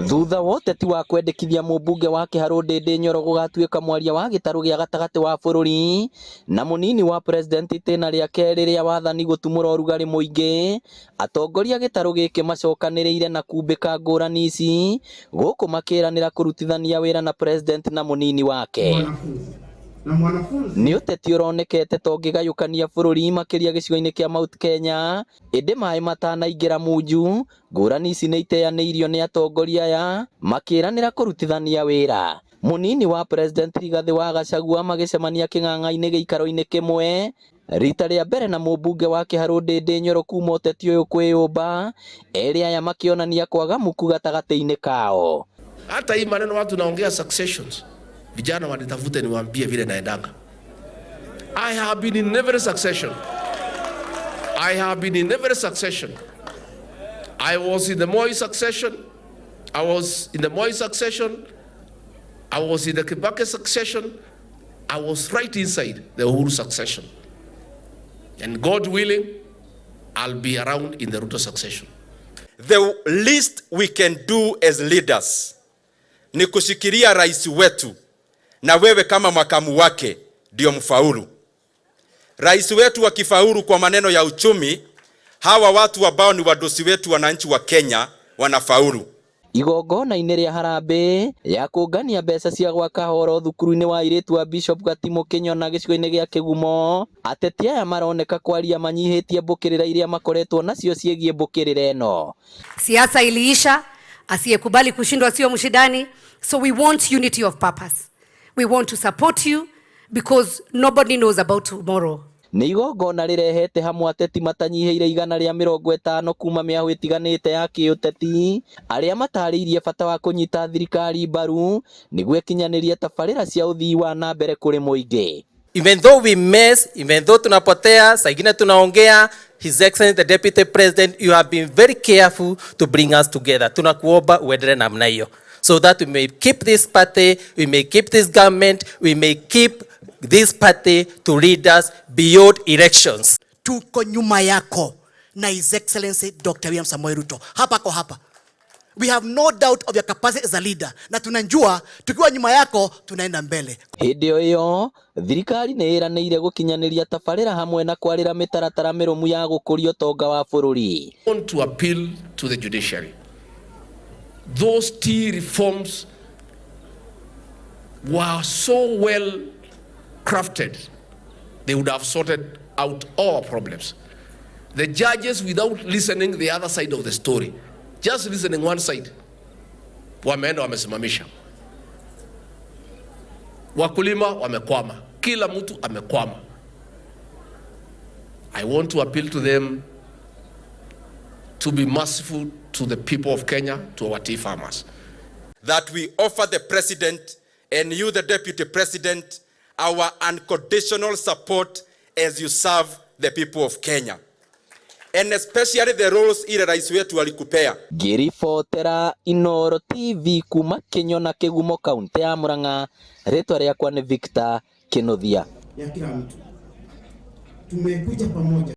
Thutha wa ũteti wa kwendekithia mũmbunge wa Kiharũ Ndindi Nyoro gũgatuĩka mwaria wa gĩtarũ gĩa gatagatĩ wa bũrũri na mũnini wa president itĩna rĩa kerĩ rĩa wathani gũtumũra ũrugarĩ mũingĩ, atongoria gĩtarũ gĩkĩ macokanĩrĩire na kumbĩka ngũrani ici gũkũ makĩranĩra kũrutithania wĩra na president na mũnini wake. Na mwanafunzi Nĩ ũteti ũronekete ta ũngĩgayũkania bũrũri makĩria gĩcigo-inĩ kĩa Mount Kenya, ĩndĩ maĩ matanaingĩra munju, ngũrani ici nĩ iteanĩirio nĩ atongoria aya makĩranĩra kũrutithania wĩra. Mũnini wa president Rigathĩ wa Gachagua magĩcemania kĩng'ang'a-inĩ gĩikaro-inĩ kĩmwe rita rĩa mbere na mũmbunge wa Kĩharũ Ndindi Nyoro kuma ũteti ũyũ kwĩyũmba, erĩ aya makĩonania kwaga muku gatagatĩ-inĩ kao. Hata hii maneno watu naongea successions, vijana wanitafute niwaambie vile naendanga. I have been in every succession. I have been in every succession. I was in the Moi succession. I was in the Moi succession. I was in the Kibaki succession. I was right inside the Uhuru succession. And God willing, I'll be around in the Ruto succession. The least we can do as leaders ni kushikilia rais wetu, na wewe kama makamu wake ndio mfaulu. Rais wetu akifaulu kwa maneno ya uchumi, hawa watu ambao ni wadosi wetu wananchi wa Kenya wanafaulu. Igongona-inĩ rĩa harambee ya kũngania mbeca cia gwaka horo thukuru-inĩ wa airĩtu wa Bishop Gatimu Kĩnyona gĩcigo-inĩ gĩa Kĩgumo, ateti aya maroneka kwaria manyihĩtie mbũkĩrĩra iria makoretwo nacio ciĩgiĩ mbũkĩrĩra ĩno. Siasa iliisha, asiyekubali kushindwa sio mshindani. So we want unity of purpose. We want to support you because nobody knows about tomorrow. Nĩ igongona rĩrehete hamwe ateti matanyihĩire 150 kuma mĩahũ ĩtiganĩte ya kĩũteti arĩa matarĩirie bata wa kũnyita thirikari mbaru nĩguo ĩkinyanĩrie tabarĩra cia ũthii wa na mbere kũrĩ mũingĩ. Even though we mess, even though tunapotea, saa ingine tunaongea, His Excellency the Deputy President, you have been very careful to bring us together. Tunakuomba uendelee namna hiyo so that we may keep this party, we may keep this government, we may keep this party to lead us beyond elections. Tuko nyuma yako na His Excellency Dr. William Samoei Ruto hapa kwa hapa. We have no doubt of your capacity as a leader, na tunajua tukiwa nyuma yako tunaenda mbele. Hĩndĩ o ĩyo thirikari nĩ ĩranĩire gũkinyanĩria tabarĩra hamwe na kwarĩra mĩtaratara mĩrũmu ya gũkũria ũtonga wa bũrũri. I want to appeal to the judiciary. Those tea reforms were so well crafted, they would have sorted out all problems. The judges, without listening the other side of the story, just listening one side, wameenda wamesimamisha. Wakulima wamekwama, kila mtu amekwama. I want to appeal to them to be merciful to the people of Kenya, to our tea farmers. That we offer the president and you, the deputy president, our unconditional support as you serve the people of Kenya. And especially the roles ile rais wetu alikupea. Ngĩribotera Inooro TV kuma Kĩnyona Kĩgumo, kaũntĩ ya Murang'a, rĩtwa rĩakwa nĩ Victor Kĩnuthia. Ya kila mtu. Tumekuja pamoja.